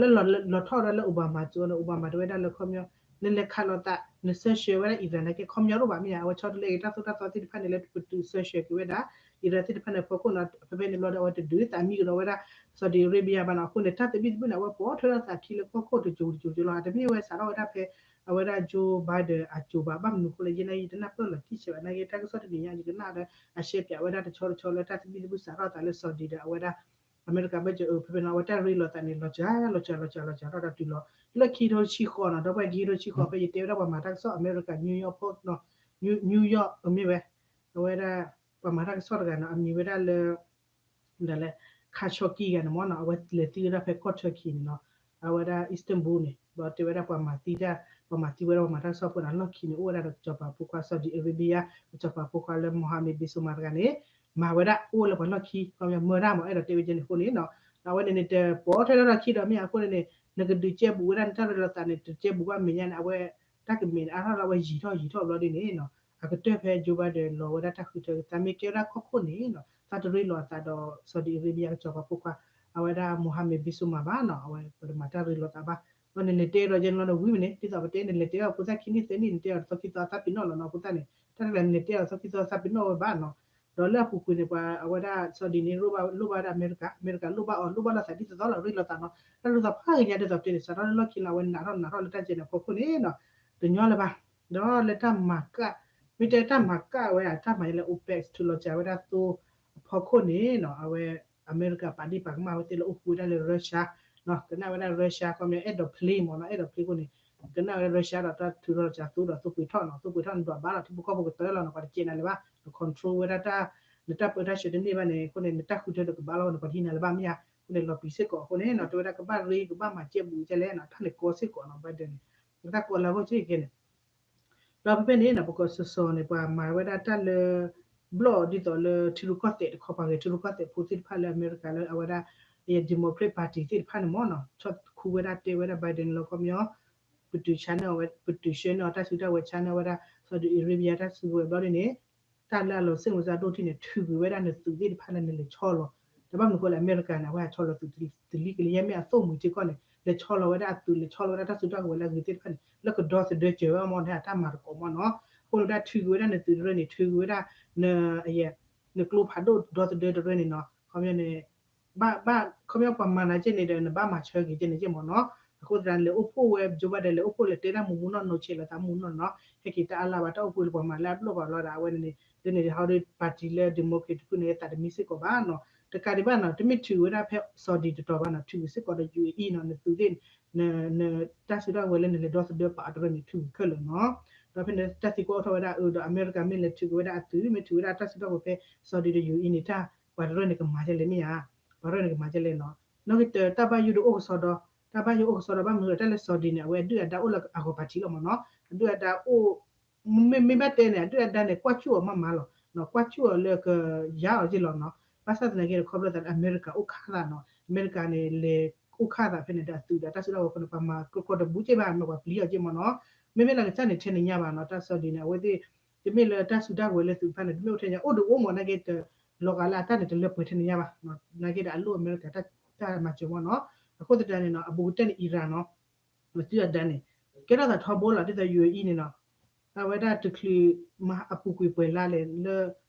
ဒီးလၢလီၤထီၣ်ဒီးလၢ Obama အစိၤန့ၣ် Obama တဲဝဲဒၣ်လၢခီပညီ နလဲၤခးလိာ်သး န sanction ဝဲဒၣ် Iran နာ်က့ ခီပညီတအိၣ်ဘၣ်မ့ၢ်ဧါ, အဝဲဆီတလဲက့ၤတၢ်သိၣ်တၢ်သီသ့ၣ်တဖၣ်န့ၣ် လၢပတုာ် sanction က့ၤဝဲဒၣ် Iran သ့ၣ်တဖၣ်န့ၣ် ဖီခိၣ်နီၤ, ဖဲဖဲန့ၣ်ဘျီဒီး အဝဲတဒုးသးမံကဒီးဝဲဒၣ် Saudi Arabia ဘၣ်နီၤ. အဃိန့ၣ် တၢ်သဘံၣ်သဘုၣ်န့ၣ် အဝဲပိာ်ထွဲထီၣ်သးခံလၢကီၢ်ခိၣ်တစိၤတစိၤတစိၤလီၤ. တမ့ၢ်ဝဲစးထီၣ်ဝဲဒၣ်ဖဲ အဝဲဒၣ် Joe Biden အစိၤဘၣ်, ဘၣ်မနုၤအဃိလဲၣ် ယဲနာ်က့ ယတနၢ်ပၢၢ်လီၤတံၢ်ဆဲးဘၣ် နာ်က့ တၢ်ကစီၣ်တနံၤညါ ယကနၣ်ဒီး အရှဲပၠးဝဲဒၣ်တဆီတဆီလၢတၢ်သဘံၣ်သဘုၣ်စးထီၣ်သးလၢ Saudi ဒီးအဝဲဒၣ် အမဲရကၤဘၢၣ်စၢၤအၢ ဖဲဖဲနီၤ အဝဲတၢ်ရ့လိာ�သးန့ၣ် လီၤစှၤ လီၤစှၤ လီၤစှၤ လီၤစှၤထီၣ်ဒီးတုၤလီၤ လၢခံကထိတဆံဃိးနီၤ, ဒီပုၢ်ဝဲၢ်ခံကထိတဆံဃိး ဖဲယတဲဝဲဒၣ်ပှၤမၤတၢ်ကစီၣ်အမဲရကၤ New York Post နီၤ, New York မ့ၢ်ဝဲ အဝဲဒၣ် ပှၤမၤတၢ်ကစီၣ်တဂၤနီၤ အမံၤဝဲဒၣ်လၢ ဒ်လဲၣ် Khashoggi ဂၤန့ၣ်မ့ၢ်နီၤ, အဝဲလဲၤသံဝဲဒၣ်ဖဲကီၢ် Turkey န့ၣ်နီၤ, အဝဲဒၣ် Istanbul န့ၣ် ဒီးတဲဝဲဒၣ်ပှၤမၤသံတၢ် ပှၤမၤသံဝဲဒၣ်ပှၤမၤတၢ်ကစီၣ်ဖိန့ၣ် အလီၢ်ခံန့ၣ် အိၣ်ဝဲဒၣ်ဒီးကစီၤပၤဖိခွါ Saudi Arabia ကစီၤပၤဖိခွါလၢ Mohammed bin Salman တဂၤန့ၣ် မၤဝဲဒၣ်အိၣ်လၢပှၤလီၢ်ခံ ခီပညီ murder မ့ၢ် အဲၣ်ဒိးတဲဝဲကဲန့ၣ်အဃိန့ၣ်နီၤ, ဒီးအဝဲန့ၣ်န့ၣ် တပိာ်ထွဲထီၣ်ထီၣ်ခံဒီးမ့ၢ်အဃိန့ၣ်န့ၣ် နကဒုးကဲဘူးဝဲဒၣ်နတၢ်ရ့လိာ်သးန့ၣ် တကဲဘူးဘၣ်မဲာ်ညါန့ၣ် အဝဲ တၢ်ကမ့ၢ်န့ၣ် အါထီၣ်လၢအဝဲယံာ်ထီၣ်ယံာ်ထီၣ်ဘျီဒ်န့ၣ်နီၤ, အကတၢၢ်ဖဲ Joe Biden လီၤဝဲဒၣ်တၢ်ဃုထၢ သးမ့ၢ်ကဲဝဲဒၣ်ကီၢ်ခိၣ်န့ၣ်နီၤ သးတရ့လိာ်အသးဒီး Saudi Arabia ကစီၤပၤဖိခွါ အဝဲဒၣ် Mohammed bin Salman ဘၣ်နီၤ, အဝဲ ပတမၤတၢ်ရ့လိာ်သးဘၣ်, ဒီးနလဲၤတဲဒီးယဲန့ၣ်လီၤ နဝံၤမ့ၢ်န့ၣ် ဒ်သိးပတဲနလဲၤတဲအီၤဖိသၣ်ခံနံၣ်သၢနံၣ် နတဲအီၤတသီခံသီသးပ့ၤနီၣ်လီၤနီၤ, အဖိသၣ်န့ၣ် တၢ်တဂၤနလဲၤတဲအီၤတသီခံသီသးပ့ၤနီၣ်ဝဲဘၣ်နီၤ, ဒီးလၢအပူၤကွံာ်န့ၣ် ပှၤအဝဲဒၣ် Saudi န့ၣ် လိၣ်ဘၣ်ဝဲဒၣ်အမဲရကၤ, အမဲရကၤလိၣ်ဘၣ်အီၤ လိၣ်ဘၣ်လိာ်သးဒ်သိးသိးလီၤ ရ့လိာ်သးနီၤ, တၢ်ရ့လိာ်သးဖးဂ့ၤညါဒ်သိးပတဲန့ၣ် စးထီၣ်လၢလီၢ်ခံလီၤ အဝဲနးထီၣ်နးထီၣ်လၢတၢ်ကဲန့ၣ်အဖီခိၣ်န့ၣ်နီၤ, တညီလၢၤဘၣ်, ဒီးလၢတၢ်မၤကၣ်, မ့ၢ်တဲတၢ်မၤကၣ်ဝဲဒၣ် တၢ်မၤလၢ OPEC ထုးလီၤစှၤဝဲဒၣ်သိအဖီခိၣ်န့ၣ်နီၤ, အဝဲ အမဲရကၤပာ်ဒ့ၣ်ပာ်ကမၣ်ဝဲသ့ၣ်လၢအိၣ်ဃူဝဲဒၣ်လၢ Russia နီၤ, ကနၣ်ဝဲဒၣ် Russia ခီပညီအဲၣ်ဒိးဖျ့မ့ၢ်နီၤ, အဲၣ်ဒိးဖျ့အဃိန့ၣ် ကနၣ်ဝဲဒၣ် Russia ဒီးတၢ်ထုးထီၣ်စှၤသိဒီးသိပှ့ၤထီၣ်နီၤ, သိပှ့ၤထီၣ်နဒွးဘၣ်လီၤ ထံဖိကီၢ်ဖိကတၢၢ်လီၤနီၤ, ပှၤတကဲနၤလၢၤဘၣ်, န control ဝဲဒၣ်တၢ်, နတၢ်ပၢတၢ်ဆှၢတန့ၢ်ဘၣ်န့ၣ် အဃိန့ၣ် နတၢ်ဃုထၢဒီးကဘၣ်လီၤ နပှၤတဟံးနၤလၢၤဘၣ်မ့ၢ်ဧါ, အဃိန့ၣ်လီၤပျံၤစ့ၢ်ကီးအဃိန့ၣ်နီၤ, တဲဝဲဒၣ်ကဘၣ်ရ့ကဘၣ်မၤကဲဘူးကဲလဲၣ်နီၤ, တၢ်န့ၣ်ကီစ့ၢ်ကီးနီၤ Biden န့ၣ်, တၢ်ကီလၢအဂီၢ်ကဲကဲန့ၣ် ဒီးဖဲဖဲန့ၣ်နီၤ ပကီၢ်စီၤစီၤန့ၣ် ပှၤမၤဝဲဒၣ်တၢ်လၢ ဘျီၣ်ဒ်သိးလၢထံရူၢ်ကီၢ်သဲးတခီ ပှၤဂဲၤထံရူၢ်ကီၢ်သဲးဖိသ့ၣ်တဖၣ်လၢအမဲရကၤလၢအဝဲဒၣ် Democrat Party သ့ၣ်တဖၣ်န့ၣ်မ့ၢ်နီၤ ဆီၣ်ခူဝဲဒၣ်တဲဝဲဒၣ် Biden လီၤခီပညီ ပတုာ်ဆါန့ၢ်အီၤဝဲ ပတုာ်ဆှၢန့ၢ်အီၤတၢ်စုတၢ်ဝဲၤ ဆါန့ၢ်အီၤဝဲဒၣ် Saudi Arabia တၢ်စုကဝဲၤဘျီဒ်န့ၣ် တၢ်လၢအလီၤစ့ၣ်မၤစၢ်ဒိၣ်ထီၣ်န့ၣ် ထုးကွံာ်ဝဲဒၣ်နသုးသ့ၣ်တဖၣ်လၢနလဲၤဆီလီၤ, ဒီးဘၣ်မနုၤဃိလၢအမဲရကၤန့ၣ် အဝဲဟးဆီလီၤသုးတလံၤကလံၤ ယဲမ့ၢ်အသိၣ်မှံၤစ့ၢ်ကီးန့ၣ် လဲၤဆီလီၤဝဲဒၣ်အသုး လဲၤဆီလီၤဝဲဒၣ်တၢ်စုတၢ်ကဝဲၤလၢအဂ့ၤသ့ၣ်တဖၣ်န့ၣ် လၢကဒီသဒၢစၢၤဝဲအမ့ၢ်န့ၣ် အတၢ်မၤသကိးမ့ၢ်နီၤ, အဃိန့ၣ်ဒၣ်ထုးကွံာ်ဝဲဒၣ်နသုးတရၢန့ၣ် ထုးကွံာ်ဝဲဒၣ် န အယဲ နကျိဖးဒိၣ်ဒီသဒၢတရၢန့ၣ်နီၤ, ခီပညီန့ၣ် ဘၣ် ဘၣ် ခီပညီပှၤမၤနၤကဲန့ၣ်ဒီး နဘၣ်မၤဆၢက့ၤကဲန့ၣ်ကဲမ့ၢ်နီၤ, အဃိသတးန့ၣ် လဲၤအိၣ်ဖှိၣ်ဝဲ Joe Biden လဲၤအိၣ်ဖှိၣ်လဲၤတဲတၢ်မူမူနီၢ်နီၢ်ဆဲးလီၤသးမူနီၢ်နီၢ်, ဟဲက့ၤတၢ်အါလၢ်ဘၣ် တၢ်အိၣ်ဖှိၣ်လၢပှၤမၤလၢအဘျီၣ်ပှၤလီၤဒီး အဝဲန့ၣ်န့ၣ် လၢန့ၣ် ဟီဒီး party လၢ Democrat တဖုန့ၣ် သးတမံစ့ၢ်ကီးဘၣ်နီၤ, တကးဒံးဘၣ်နီၤ တမ့ၢ်ထုးဝဲဒၣ်ဖဲ Saudi တတီၤဘၣ်နီၤ ထုးစ့ၢ်ကီးဒီး ယူအ့အံၤ နီၤ နသုးသ့ၣ် န န တၢ်စုတၢ်ကဝဲၤလၢနလဲၤဒီသဒၢပာ်အီၤတရၢန့ၣ် ထုးခဲလၢာ်နီၤ, ဒီးဖဲန့ၣ်တၢ်သံကွၢ်အိၣ်ထီၣ်ဝဲဒၣ်အၢ ဒီးအမဲရကၤမ့ၢ်လဲၤထုးက့ၤဝဲဒၣ်အသုး မ့ၢ်ထုးဝဲဒၣ်အတၢ်စုတၢ်ကဝဲၤဖဲ Saudi ဒီး ယူအ့အံၤ န့ၣ် တၢ် ပှၤတရၢန့ၣ်ကမၤဒ်လဲၣ်မ့ၢ်ဧါ, ပှၤတရၢန့ၣ်ကမၤဒ်လဲၣ်နီၤ, နီၣ်ဂံၢ်တၢ တၢ်ဘၣ်ယိၣ်ဒီးအိၣ်ကစီဒီ, တၢ်ဘၣ်ယိၣ်အိၣ်ကစီဒီ ဘၣ်မနုၤဒီးတၢ်လၢ Saudi န့ၣ် အဝဲအဒုၣ်အဒါအိၣ်လၢအဂီၤ party လီၤမ့ၢ်နီၤ, အဒုၣ်အဒါအိၣ် မ့မ့ၢ်ဘၣ်တဲန့ၣ် အဒုၣ်အဒါန့ၣ် ကွၢ်စူၣ်အီၤမးမးလီၤ, ကွၢ်စူၣ်အီၤလၢကယါအီၤက့လီၤနီၤ, ဘၣ်ဆၣ်သနာ်က့ဒီး ခီဖျိသးလၢအမဲရကၤအိၣ်ခၣ်သးနီၤ, အမဲရကၤန့ၣ် လဲၤအိၣ်ခၣ်သးဖဲန့ၣ်ဒီးအသုးဒီးတၢ်စုတၢ်ကဝဲၤအဃိန့ၣ် ပှၤမၤကြၢးကြၢးတဘူးက့ဘၣ် မ့ၢ်ပှၤပျံၤအီၤက့မ့ၢ်နီၤ, မ့မ့ၢ်လၢကစၢ်န့ၣ် ထဲန့ၣ်ညါဘၣ်နီၤ, တၢ် Saudi န့ၣ် အဝဲသ့ၣ် တမ့ၢ်လၢတၢ်စုတၢ်ကဝဲၤလၢသုးတဖၣ်န့ၣ် တမ့ၢ်အိၣ်ထဲညါ အိၣ်ဒီးအိၣ်မ့ၢ်နာ်က့တ လီၤဂာ်လၢအတၢ်န့ၣ် တလၢပှဲၤထဲန့ၣ်ညါဘၣ်, နာ်က့ဒီးအလိၣ်အမဲရကၤတၢ်မၤစၢၤမ့ၢ်နီၤ, အဃိသတးန့ၣ်နီၤ အဘူးကတၢၢ်န့ၣ် Iran နီၤ အဒုၣ်အဒါန့ၣ် ကဲထီၣ်သးထီဘိလီၤ ဒ်သိး ယူအ့အံၤ န့ၣ်နီၤ, အဝဲဒၣ်တချုးမၤအပူၤကွံာ်ပှဲၤလါလဲၣ်လၢ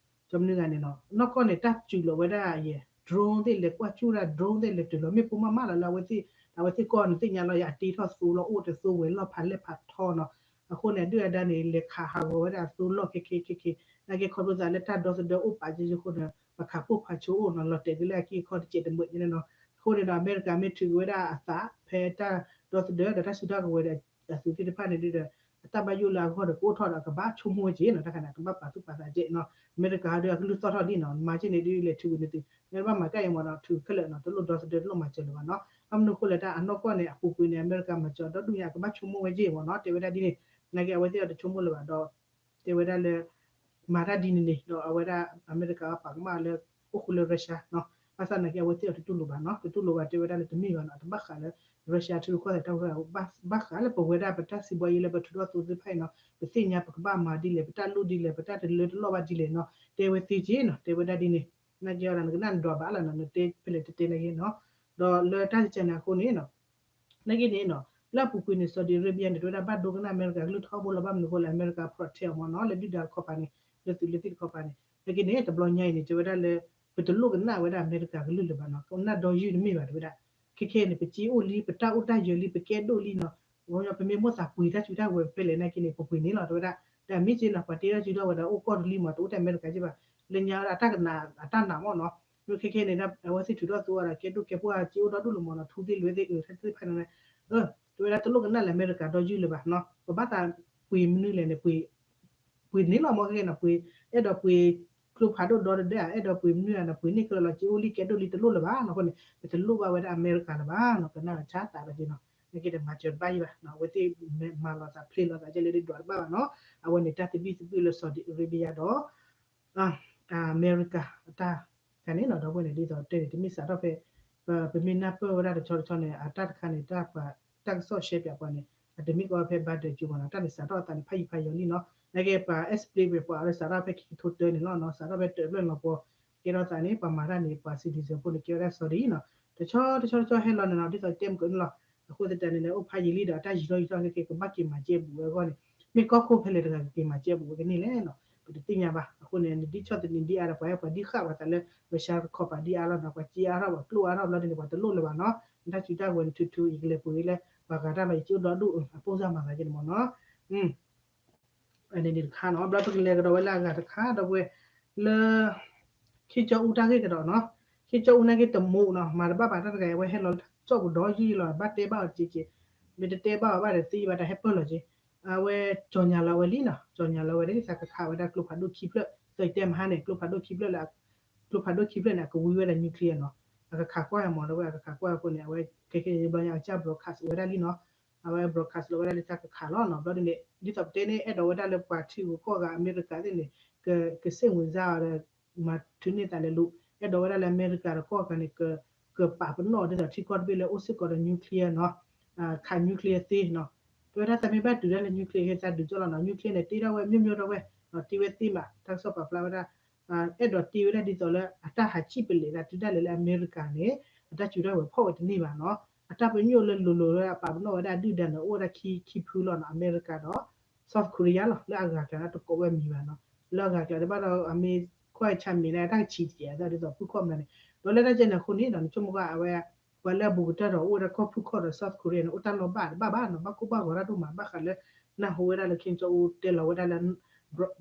ကမနုၤဂၤန့ၣ်နီၤ နီၢ်ကီၢ်န့ၣ် တၢ်စူးလီၤဝဲဒၣ်ယဲ drone သ့ၣ်လဲၤကွၢ်စူၣ်ဒၣ် drone သ့ၣ်လဲၤတုၤလီၤ မ့ၣ်ပိၢ်မးမးလီၤလၢအဝဲသ့ၣ် အဝဲသ့ၣ်ကီၢ်န့ၣ်သ့ၣ်ညါလီၤ ယအတ့ထီၣ်သိလီၤအိၣ်တသိဝဲၤလီၢ်ဖးလဲၢ်ဖးထီနီၤ, အဃိန့ၣ် အဒုၣ်အဒါန့ၣ် လဲၤခးဟးဂီၤဝဲဒၣ်အသိလီၢ်ခဲခဲခဲခဲ, နာ်က့ခီဖျိသးလၢတၢ်ဒီသဒၢအိၣ်ပာ်က့အဃိန့ၣ် ပှၤခးပိၢ်ဖးဆိအိၣ်နီၤ လီၤတဲာ်က့ၤလၢအက့အခီတစဲးတမုာ်ညါန့ၣ်နီၤ, အဃိန့ၣ်ဒီး အမဲရကၤမ့ၢ်ထုးက့ၤဝဲဒၣ်အသး ဖဲတၢ်ဒီသဒၢဒီးတၢ်စုတၢ်ကဝဲၤဒီးအသုးသ့ၣ်တဖၣ်န့ၣ်ဒီး အတၢ်ဘၣ်ယိၣ်လၢအဂီၢ်ဒီးကအိၣ်ထီၣ်ဒီးကဘၣ်ဆိကမိၣ်ဝဲက့နီၤ, တၢ်ခါန့ၣ် ကဘၣ်ပာ်သူၣ်ပာ်သးက့နီၤ, အမဲရကၤဒီးအကလုၢ်သီၣ်ထီၣ်ဒ်နီၤ မၤက့န့ၣ်ဒုးလဲၤထုးဝံၤန့ၣ်သုး နဘၣ်မၤတၢ်အံၤမ့ၢ်နီၤ ထုးခဲလၢာ်နီၤ တလိၣ်ဒီသဒၢတလိၣ်မၤစၢၤလၢၤဘၣ်နီၤ, ဘၣ်မနုၤအဃိလဲၣ် တၢ်အနီၢ်ကီၢ်န့ၣ် အပူၤကွံာ်န့ၣ် အမဲရကၤမၤစၢၤဒီဒူၣ်ညါ အကဘၣ်ဆိကမိၣ်ဝဲက့မ့ၢ်နီၤ တဲဝဲဒၣ်ဒ်န့ၣ်, နာ်က့အဝဲသ့ၣ်အီၤတဆိကမိၣ်လၢၤဘၣ်ဒီး တဲဝဲဒၣ်လၢ မၤတၢ်ဒ်န့ၣ်န့ၣ် ဒီးအဝဲဒၣ်အမဲရကၤပာ်ကမၣ်လၢ အိၣ်ဃုာ်လၢ Russia နီၤ, ဘၣ်ဆၣ်သနာ်က့ အဝဲသ့ၣ်အီၤတတူၢ်လိာ်ဘၣ်နီၤ, တတူၢ်လိာ်ဘၣ်တဲဝဲဒၣ်လၢတမ့ၢ်ဘၣ်နီၤ, တဘၣ်ဃးလၢ Russia ထံရူၢ်ကီၢ်သဲးတၢ်ဝဲ ဘၣ်ဃးလၢပဝဲဒၣ်ပတၢ်စံးဘီယံၤလၢပထုးထီၣ်သိသ့ၣ်တဖၣ်အံၤနီၤ, ပသ့ၣ်ညါပကဘၣ်မၤဒ်လဲၣ်, ပတၢ်လိၣ်ဒ်လဲၣ်, ပတၢ်တလၢတလီၢ်ဘၣ်ဒ်လဲၣ်နီၤ, တဲဝဲသ့က့နီၤ, တဲဝဲဒၣ်ဒ်န့ၣ်, နာ်က့အီၤဒီးနကနၣ်နဒွးဘၣ်လီၤနီၤ, နတဲဖဲလဲၣ်တတဲနာ်က့နီၤ, ဒီးလၢတၢ်ကစၢ်န့ၣ်အဃိန့ၣ်နီၤ နာ်က့န့ၣ်နီၤ လၢအပူၤကွံာ်န့ၣ် Saudi Arabia န့ၣ် တဲဝဲဒၣ်ဘၣ်ဒိကနၣ်အမဲရကၤကလုၢ်ထီဘိလီၤ, ဘၣ်မနုၤအဃိလဲၣ် အမဲရကၤ protect အီၤမ့ၢ်နီၤ, လၢဒုၣ်ဒါတခီပၤန့ၣ် လၢသုးလၢသံၣ်တခီပၤန့ၣ်, နာ်က့န့ၣ် တဘျီညါအံၤန့ၣ် တဲဝဲဒၣ်လၢ ပတလိၣ်ကနၣ်ဝဲဒၣ်အမဲရကၤကလုၢ်လၢၤဘၣ်နီၤ, ကနၣ်ဒီယုၢ်တမ့ၢ်ဘၣ်တဲဝဲဒၣ်, ခဲခဲန့ၣ် ပစ့အိၣ်လံ ပတၢ်အိၣ်တၢ်ယၢၤလံ ပကဲဒိၣ်လံနီၤ, ပမ့ၢ်မိၣ်သးပှ့ၤတၢ်စုတၢ်ဝဲၤဖဲလဲၣ်နာ်က့န့ၣ် ပပှ့ၤန့ၣ်လီၤ တဲဝဲဒၣ်, ဒီးမ့ၢ်က့နီၤ ပှၤတ့တၢ်စုတၢ်ဝဲၤဒီးအိၣ်ကီၢ်တလံမး တအိၣ်တၢ်အမဲရကၤက့ဘၣ်, လၢညါဝဲဒၣ်အတၢ်ကနး အတၢ်နာ်မ့ၢ်နီၤ, မ့ၢ်ခဲခဲန့ၣ် အဝဲသ့ၣ်ထုးထီၣ်သိအီၤဒီး ကဲဒိၣ်ကဲပှၢ်စ့အိၣ်ဒီဒူၣ်လၢၤမ့ၢ်နီၤ, ထူသ့ၣ်လွဲသ့ၣ်အၢ တၢ်သ့ၣ်တဖၣ်န့ၣ်, တဲဝဲဒၣ်တလိၣ်ကနၣ်လၢအမဲရကၤဒီယုၢ်လၢၤဘၣ်နီၤ, ပဘၣ်သးပှ့ၤမနုၤလဲၣ်န့ၣ် ပှ့ၤန့ၣ်လီၤမ့ၢ်ခဲခဲနီၤ, ပှ့ၤ အဲၣ်ဒိးပှ့ၤ ကျိဖးဒိၣ်ဒီတဒၢ အဲၣ်ဒိးပှ့ၤမနုၤဧါနီၤ, ပှ့ၤန့ၢ်ခဲလၢာ်လီၤ, စ့အိၣ်လံကဲဒိၣ်လံတလိၣ်လၢၤဘၣ်နီၤ, အဃိန့ၣ် ပတလိၣ်ဘၣ်ဝဲဒၣ်အမဲရကၤလၢၤဘၣ်နီၤ, ကနၣ်လီၤဆါသးဘၣ်က့နီၤ, နာ်က့ဒီးမၤစၢၤတဘၣ်ယံၤဘၣ်နီၤ, အဝဲသ့ၣ်မၤလီၤသးဖျ့လီၤသးကဲလၢဒ်ဒွးတဘၣ်ဘၣ်နီၤ, အဝဲန့ၣ်တၢ်သဘံၣ်သဘုၣ်လၢ Saudi Arabia ဒီး အမဲရကၤအတၢ် တၢ်န့ၣ်နီၤ, ဒီပုၢ်ဝဲၢ်န့ၣ် ဒ်သိးတဲန့ၣ် တမ့ၢ်စးထီၣ်ဖဲ ပ ပမ့ၢ်နၢ်ပၢၢ်ဝဲဒၣ်တဆီတဆီန့ၣ် အတၢ်တခါန့ၣ် တၢ်ပှၤ တၢ်ကစီၣ်ရှဲပၠးပှၤန့ၣ် အတမ့ၢ်ကီဖဲဘါဒၢးကၠိမ့ၢ်နီၤ, တၢ်န့ၣ်စးထီၣ်အသးန့ၣ် ဖးယံၤဖးယီၤလံနီၤ, နာ်က့ပှၤ explain ပှၤလၢစးထီၣ်ဖဲခံကထိတၢန့ၣ်လီၤနီၤ, စးထီၣ်ဖဲတၢၢ်ဖျၢၣ်လီၤပှီၤ ကဲထီၣ်သးန့ၣ် ပှၤမၤတၢ်န့ၣ် ပှၤ citizen ဖိန့ၣ် ကဲဝဲဒၣ် Saudi နီၤ, တဆီတဆီတဆီဟဲလီၤန့ၣ်နီၤ, ဒ်သိးတဲမုၢ်ကနုာ်လီၤ, အဃိသတးန့ၣ် အိၣ်ဖးယံာ်လံဒီး အတၢ်ယံၤထီၣ်ယံၤထီၣ်ခဲက့ၤ ကဘၣ်က့ၤမၤစဲဘူးဝဲအဂီၢ်န့ၣ် မ့ၢ်ကီၢ်ခိၣ်ဖဲလဲၣ်တဂၤကက့ၤမၤစဲဘူးဝဲကန့ၣ်လဲၣ်နီၤ, ပတသ့ၣ်ညါဘၣ်. အဃိန့ၣ် နဒ်ဆီၣ်သနံးဒ်အါဒီး ပှၤဟဲပှၤဒ်ဃၣ်ပှၤသးလၢ Russia တခီပၤဒ်အါလီၤနီၤ, ပှၤစ့အါထီၣ် ပှၤကျိၣ်အါထီၣ်ဘျီဒ်န့ၣ် ပှၤတလိၣ်လၢၤဘၣ်နီၤ, နတၢ်စုတၢ်ဝဲၤန့ၣ် ထူထူ ယကလဲၤပှ့ၤလၢ ပှၤဂၤတၢ်လီၤ ယစ့အိၣ်ဒီဒူၣ် အပိၢ်စၢ်မၤသးက့န့ၣ်မ့ၢ်နီၤ. အန့ၣ်တခါနီၤ, ဘျီပကလဲၤကဒီးဝဲလၢအဂၤတခါ ဒီပုၢ်ဝဲၢ် လၢ ခ့ကၠီအူတၢ်ဂ့ၢ်ကဒီးနီၤ, ခ့ကၠီအူနာ်က့တမူးနီၤ, မၤတဘၣ်ဘၣ်တၢ်တဂၤ အဝဲဟဲလီၤလၢတၢ်ကစီၣ်ပူၤဒီးယုၢ်ယံၢ်လီၤ, ဘၣ်တဲဘၣ်အီၤက့က့, မ့ၢ်တတဲဘၣ်အီၤဘၣ်ဒီးသံဘၣ်တၢ်ဟဲပၢၢ်လီၤက့, အဝဲကၠီၤညါလီၤဝဲလံနီၤ, ကၠီၤညါလီၤဝဲဒၣ်ဒ်သးကခးဝဲဒၣ်ကျိဖးဒိၣ်ခံဖျၢၣ်, သတးမဟါန့ၣ် ကျိဖးဒိၣ်ခံဖျၢၣ်လၢ ကျိဖးဒိၣ်ခံဖျၢၣ်န့ၣ် အကဝံဝဲဒၣ် nuclear နီၤ, အကခးကွၢ်မ့ၢ်ဒီပုၢ်ဝဲၢ် အကခးကွၢ်အဃိန့ၣ် အဝဲခဲခဲဘျီညါအကစၢ် broadcast ဝဲဒၣ်လံနီၤ, အဝဲ broadcast လီၤဝဲဒၣ်ဒ်သးကခးလီၤနီၤ, ဘျီဒ်န့ၣ် ဒ်သိးပတဲန့ၣ် အဲၣ်ဒိးဝဲဒၣ်လၢပှၤထံဂုၤကီၢ်ဂၤအမဲရကၤသ့ၣ်န့ၣ် က ကစိတ်ဝင်စားအီၤဒီး မၤထုးန့ၢ်သးလဲၤလိၤ, အဲၣ်ဒိးဝဲဒၣ်လၢအမဲရကၤဒီးကီၢ်ဂၤန့ၣ် က ကပာ်ပနီၣ်ဒ်သိးထံကီၢ်တဘ့ၣ်လၢအိၣ်စ့ၢ်ကီးဒီး nuclear နီၤ, ခး nuclear သ့နီၤ, တဲဝဲဒၣ်သးမ့ၢ်ဘၣ်တုၤဒၣ်လၢ nuclear သးဒုးကၠီလီၤနီၤ, nuclear န့ၣ် တ့ထီၣ်ဝဲ မျိုးမျိုး ဒီပုၢ်ဝဲၢ်, တ့ဝဲသ့မး တၢ်ကစီၣ်ပာ်ဖျါဝဲဒၣ် အဲၣ်ဒိးတ့ဝဲဒၣ်ဒ်သိးလၢအတၢ်ဟးစံၣ်ပလဲာ်သးတုၤဒၣ်လဲာ်လၢအမဲရကၤန့ၣ် အတၢ်စုတၢ်ဝဲၤဖီၣ်ဝဲတန့ၢ်ဘၣ်နီၤ, အတၢ်ပညိၣ်လၢလိၤလိၤလၢအပာ်ပနီၣ်ဝဲဒၣ်အဒုၣ်ဒါန့ၣ် အိၣ်ဝဲဒၣ်ခံ ခံဖုလီၤနီၤ, အမဲရကၤဒီး South Korea လီၤ, လၢအဂၤကျါန့ၣ်တကိးဝဲမံၤဘၣ်နီၤ, လၢအဂၤကျါတဘၣ်ဒီးအမ့ၢ်ကွၢ်ဆါမံၤန့ၣ် တၢ်ကဆံးတကဲးအသးဒ်သိးဖုခီၣ်မနုၤန့ၣ်, ဒီးလၢတၢ်ကဲန့ၣ်အဃိန့ၣ်ဒီး နဆိကမိၣ်ကွၢ်အဝဲ ပှၤလၢအဘူးကတၢၢ်ဒီးအိၣ်ဝဲဒၣ်ကီၢ်ဖုခီၣ်ဒီး South Korea န့ၣ် အိၣ်တၢ်လီၢ်ဘၣ်တဘၣ်ဘၣ်နီၤ, ဘၣ်ကိၢ်ဘၣ်ဂီၤတၢ်ဒိၣ်မး ဘၣ်ဃးလၢ နၢ်ဟူဝဲဒၣ်လၢ Kim Jong Un တဲလီၤဝဲဒၣ်လၢ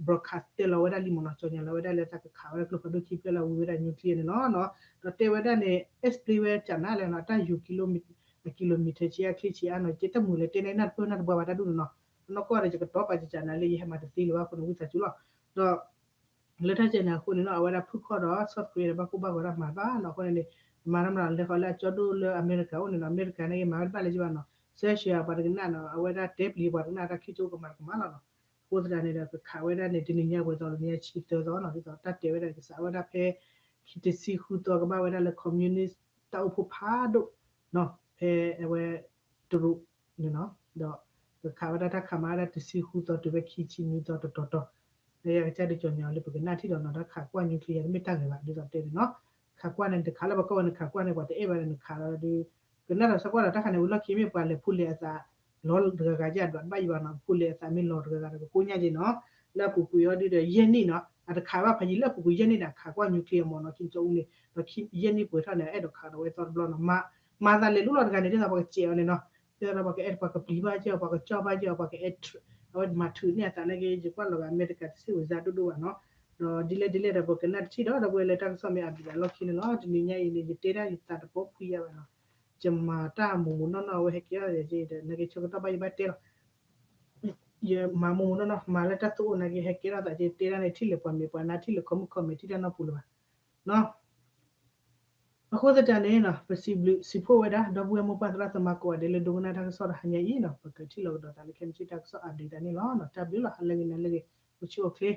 broadcast တဲလီၤဝဲဒၣ်လံမ့ၢ်နီၤ, ကၠီၤညါလီၤဝဲဒၣ်လၢတၢ်ကခးဝဲဒၣ်ကျိဖးဒိၣ်ခံဖျၢၣ်လၢအဝံဝဲဒၣ် nuclear န့ၣ်လီၤနီၤ, ဒီးတဲဝဲဒၣ်န့ၣ် explain ဝဲကနၣ်လဲၣ်နီၤ, တၢ်ယူၤ kilometer ဆံးအါချ့ဆံးအါနီၤ, ကဲတၢ်မုာ်လဲၤတဲန့ၣ် နၢ်တပၢၢ်နၢ်တဘှါဘၣ်တၢ်ဒိၣ်န့ၣ်နီၤ, နီၢ်ကီၢ်ဒီးယကတီၤပာ်ကနၣ်လၢ ယဟဲမၤတသ့လၢၤဘၣ်အဃိန့ၣ် ဝံသးစူၤလီၤ, ဒီး လၢတၢ်ကဲန့ၣ်အဃိန့ၣ်နီၤ, အဝဲဒၣ်ဖုခီၣ်ဒီး South Korea န့ၣ် ဘၣ်ကိၢ်ဘၣ်ဂီၤတၢ်မၤဘၣ်နီၤ, အဃိန့ၣ်န့ၣ် မၤတၢ်မၤလဲၤဃီၤလၢအကၠီဒိၣ်လၢအမဲရကၤအိၣ်န့ၣ်နီၤ, အမဲရကၤန့ၣ်ဂ့ၤမၤဝဲတဘၣ်လၢၤဘၣ်နီၤ, စဲးရှဲပှၤတကနၣ်နီၤ, အဝဲဒၣ်တဲပျံၤပှၤတကနၣ်တၢ်ခံကၠိကမၤတကမၣ်လီၤနီၤ, အဃိသတးန့ၣ်ဒီး ကခးဝဲဒၣ်န့ၣ် တနံၤညါပှဲၤသီတနံၤညါဆံသၢသီနီၤ, ဒ်သိးတၢ်တဲဝဲဒၣ်ကစးဝဲဒၣ်ဖဲ ခံတဆံဃုသီကဘၣ်ဝဲဒၣ်လၢ communist တၢ်အိၣ်ဖှိၣ်ဖးဒိၣ်နီၤ, ဖဲအဝဲ တရူးန့ၣ်နီၤ, ဒီး ကခးဝဲဒၣ်တၢ်ခးမၤဝဲဒၣ်တဆံဃုသီတုၤဝဲခံဆံနွံသီတတီၤတီၤ, ယကစၢ်ဒုးကၠီၤညါလၢပကနၣ်ထံၣ်ဒီးနီၤ, တၢ်ခးကွၢ် nuclear တမ့ၢ်တၢ်ဂ့ၤဘၣ်, ဒ်သိးတဲန့ၣ်နီၤ, ခးကွၢ်န့ၣ် တခးလၢပကီၢ်ဝဲန့ၣ် ခးကွၢ်န့ၣ် ပှၤတအဲၣ်ဘၣ်ဒီးနခးဒီး ကနၣ်ဒီးစၢ်ကွၢ်ဒီး တၢ်ခါန့ၣ်ဝံၤလီၢ်ခံမ့ၢ်ပှၤလဲၤဖိလဲၤအသး လီၤတဂၤဂၤကဒွးတဘၣ်ယံၤဘၣ်နီၤ, ဖိလဲၤအသးမ့ၢ်လီၤတဂၤဂၤဒီး ကကိးညါက့ၤနီၤ, လၢအပူၤကွံာ်အီၤဒုဒီး ယဲၢ်နံၣ်နီၤ, အတခးဘၣ်ဖးယံၤလၢအပူၤကွံာ်ယဲၢ်နံၣ်ဒီး ခးကွၢ် nuclear မ့ၢ်နီၤ, ခံကၠီအူန့ၣ် ဒီးယဲၢ်နံၣ်ပှဲၤထီၣ်န့ၣ် အအဲၣ်ဒိးခးဒီးဝဲသီတဘျီနီၤ, မၤသးလဲၤလိၣ်လီၤတဂၤန့ၣ် ဒ်သိးပှၤကစဲးအီၤန့ၣ်နီၤ, ဒ်သိးပှၤကအဲၣ်ပှၤကပျံၤဘၣ်က့ၤအီၤ ပှၤကကၠီၣ်ဘၣ်က့ၤအီၤ ပှၤကအဲၣ် အဝဲမၤထုးန့ၢ်အသးနာ်က့ ယကွၢ်လီၤဂာ်အမဲရကၤတစိတ်ဝင်စားဒိၣ်ဒိၣ်ဘၣ်နီၤ, ဒီးဒ်လဲၣ်ဒ်လဲၣ်ဒီး ပကနၣ်တထံၣ်ဒီး ဒီပုၢ်ဝဲၢ်လၢတၢ်ကစီၣ်မ့ၢ်အဘျုးအလီၢ်ခံန့ၣ်လီၤ, တနံၤညါအံၤန့ၣ် ယတဲဒၣ်ယသးတပီဖှံယါဘၣ်နီၤ, ယမၤတၢ်မူးမူးနီၢ်နီၢ် အဝဲဟဲကဲထီၣ်ယၤက့ၤဒီး နာ်က့ဆၢကတီၢ်ဘၣ်ယဘၣ်တဲလီၤ, ယမၤမူးမူးနီၢ်နီၢ် မၤလၢတၢ်သူၣ်အိၣ်နာ်က့ ဟဲကဲထီၣ်သးက့ၤ တဲဒၣ်န့ၣ် ထံၣ်လၢပှၤမဲာ်ပှၤနါ ထံၣ်လၢ comment comment ထံၣ်တၢ်နီတပူၤလၢၤဘၣ်နီၤ. အဃိသတးန့ၣ်နီၤ ပစံးဘျုးစံးဖှိၣ်ဝဲဒၣ် ဒီပုၢ်ဝဲၢ်မိၢ်ပၢ်သရၣ်သမါကိးဂၤဒဲးလၢဒိကနၣ်တၢ်ကစီၣ်တဟါညါအံၤနီၤ, ပကထံၣ်လိာ်ကဒီးသးလၢခဲမုၢ်ဆ့ၣ်တၢ်ကစီၣ် update သးန့ၣ်လီၤ. တၢ်ဘျုးလီၤ ဟါလၢဂ့ၤ နၤလၢဂ့ၤ အိၣ်ဆူၣ်အိၣ်ချ့